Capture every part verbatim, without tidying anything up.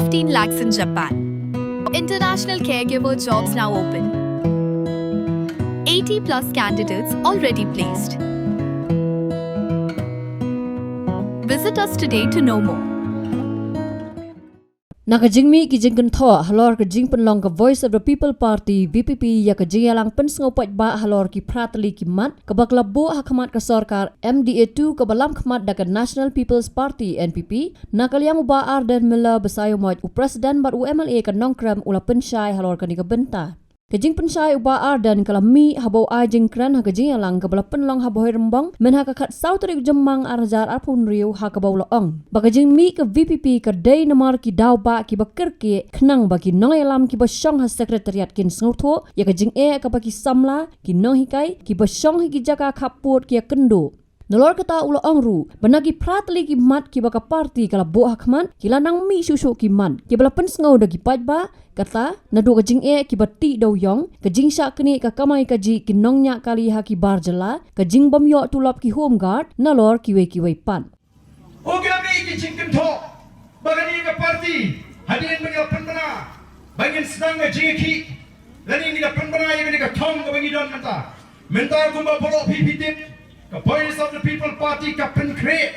fifteen lakhs in Japan. International caregiver jobs now open. eighty plus candidates already placed. Visit us today to know more. Na ka jingmih ki jingkynthoh halor ka jingpynlong ka Voice of the People Party, V P P, ïa ka jingïalang pynsngew paidbah halor ki phra tylli ki mat kaba ka la buh ha khmat ka sorkar M D A two kaba lam khmat da ka National People's Party, N P P, na ka liang u Bah Ardent Miller Basaiawmoit, u President bad u M L A ka Nongkrem, u la pynshai halor kane ka bynta. Ka jingpynshai u Bah Ardent ka la mih haba u ai jingkren ha ka jingïalang kaba la pynlong ha Bhoirymbong mynha ka khatsaw tarik u Jymmang ar hajar arphew hynriew, ha kaba u la ong ba ka jingmih ka V P P ka dei namar ki daw bah kiba kyrkieh, khnang ba ki nongïalam kiba shong ha Secretariat kin sngewthuh ïa ka jingeh kaba ki samla, ki nonghikai kiba shong ha ki jaka khappud ki ïakynduh. Nalor kata u la ong ruh ba na ki phra tylli ki mat kiba ka party ka la buh ha khmat, ki la nang mih shuh shuh ki mat kiba la pynsngew da ki paidbah, kata naduh ka jingeh kiba tih dewïong, ka jingshah knieh ka kamai kajih ki nongñiah kali ha ki bar jylla, ka jingbym ïoh tulop ki home guard, nalor kiwei kiwei pat. U, ki la mih ki jingkynthoh ba kane ka party, hadien ba ngi la pynbna ba ngin sdang ka jingïakhih, lane ngi la pynbna ïa kane ka thong kaba ngi don mynta. Mynta kumba baroh phi phi tip, ka Voice of the People Party ka pynkhreh,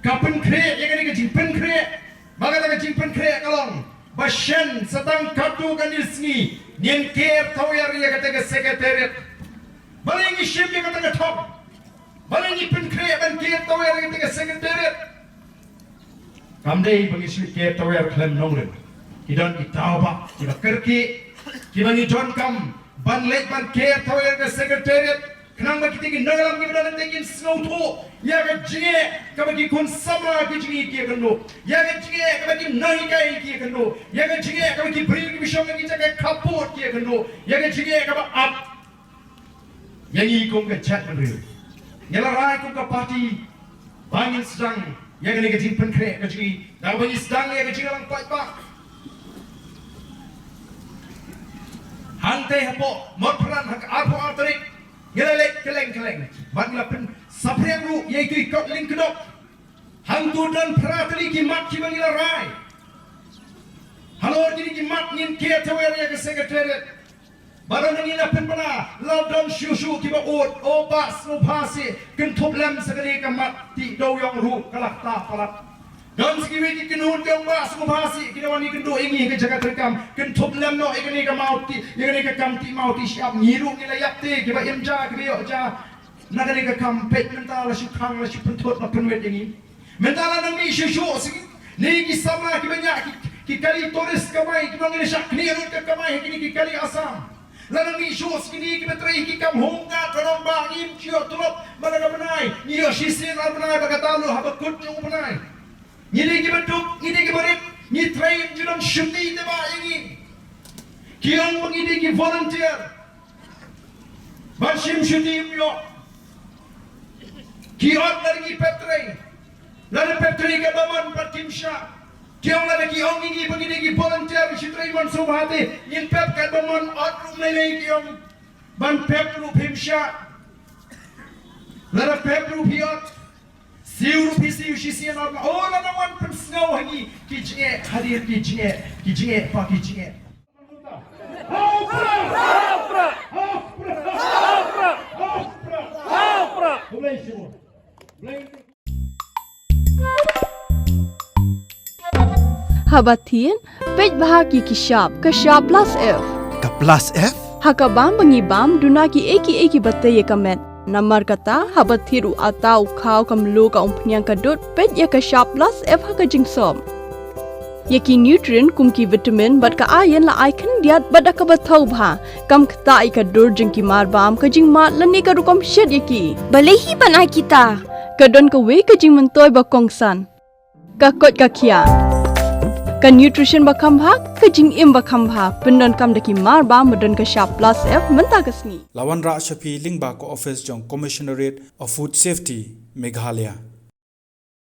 ka pynkhreh ïa kane ka jingpynkhreh. Ba kata ka jingpynkhreh ka long ba shen sa tang katto katne sngi ngin ker tawiar ïa kata ka Secretariat. Balei ngi shim ïa kata ka thong? Balei ngi pynkhreh ban ker tawiar ïa kata ka Secretariat? Kam dei ba ngi shu ker tawiar khlem nongrim. Ki don ki daw bah kiba kyrkieh kiba ngi donkam ban leit ban ker tawiar ka Secretariat, khnang ba kita ki nongïalam kiba don hangtei kin sngewthuh ïa ka jingeh kaba ki khun samla ki jong ngi ki ïakynduh, ïa ka jingeh kaba ki nonghikai ki ïakynduh, ïa ka jingeh kaba ki briew kiba shong ha ki jaka khappud ki ïakynduh, ïa ka jingeh kaba ap ïa ngi kum ka jaitbynriew. Ngi la rai kum ka party ba ngin sdang ïa kane ka jingpynkhreh ka jong ngi da kaba ngin sdang ïa ka jingïalang paidbah. Hangtei hapoh Mawphangan ha ka arphew ar tarik ngi la leit kylleng kylleng bad ngi la pynsaphriang ruh ïa ki kot lyngkdop. Hangto don phra tylli ki mat kiba ngi la rai halor kine ki mat ngin ker tawiar ïa ka Secretariat. Baroh ngi la pynbna, la don shuh shuh kiba ud, o Bah sngewbha seh, kynthup lem sa kane ka mat tih dewïong ruh ka la ktah palat. Don sa kiwei ki kynhun ki ong Bah sngewbha seh, ki da wan ïakynduh ïa ngi ha ka jaka treikam, kynthup lem noh ïa kane ka maw tih, ïa kane ka kam tih maw tih shyiap. Ngi ruh ngi la ïap te, kiba im ja kiba ïoh ja na kane ka kam. Peit mynta la shu khang, la shu pynthut, la pynwit ïa ngi. Mynta la nang mih shuh shuh seh kine ki samla kiba ñiah, ki, ki kali tourist kamai, kiba ngi la shah knieh lut ka kamai ha kine ki kali Assam. La nang mih shuh seh kine kiba trei ha ki kam home guard, la nang ba ngim ju ïoh tulop man la ka bnai, ngi ïoh shisien ar bnai, ba kata lut haba kut jong u bnai. Ngi dei kiba duk, ngi dei kiba rit, ngi trei, ym ju don shuti te ba ïa ngi. Ki ong ba ngi dei ki volunteer. Ban shim shuti ym ïoh. Ki ot lada ngi pep trei. Lada pep trei katba mon pat kim shah. Ki ong lada ki ong ïa ngi ba ngi dei ki volunteer, ngi shu trei mon sngewbha te, ngin pep katba mon, ot ruh ym lei lei ki ong. Ban pep ruh phim shah. Lada pep ruh phi ot. Siew ruh phi siew shisien ar bnai. O, lada wan pynsngew ha ngi ki jingeh, hadien ki jingeh, ki jingeh pa ki jingeh. Haba thied, peit bha ki ki shap, ka shap plus F. Ka plus F? Ha ka bam ba ngi bam, duna kiei kiei kiba tei ïa ka met. Namar kata, haba thied u atta u khaw, ka mluh, ka umphniang, ka dud, peit ïa ka shap plus F ha ka jingsop. Ïa ki nutrient kum ki vitamin bad ka iron la ai khyndiat bad da kaba thaw bha. Kam ktah ïa ka dur jong ki mar bam, ka jingmad lane ka rukom shet ïa ki. Balei hi ban ai kita? Ka don kawei ka jingmyntoi ba kongsan. Ka koit ka khiah. Ka nutrition ba kham bha, ka jingim ba kham bha. Pyndonkam da ki mar bam ba don ka shap plus F mynta ka sngi. La wanrah sha phi lyngba ka office jong Commissionerate of Food Safety, Meghalaya.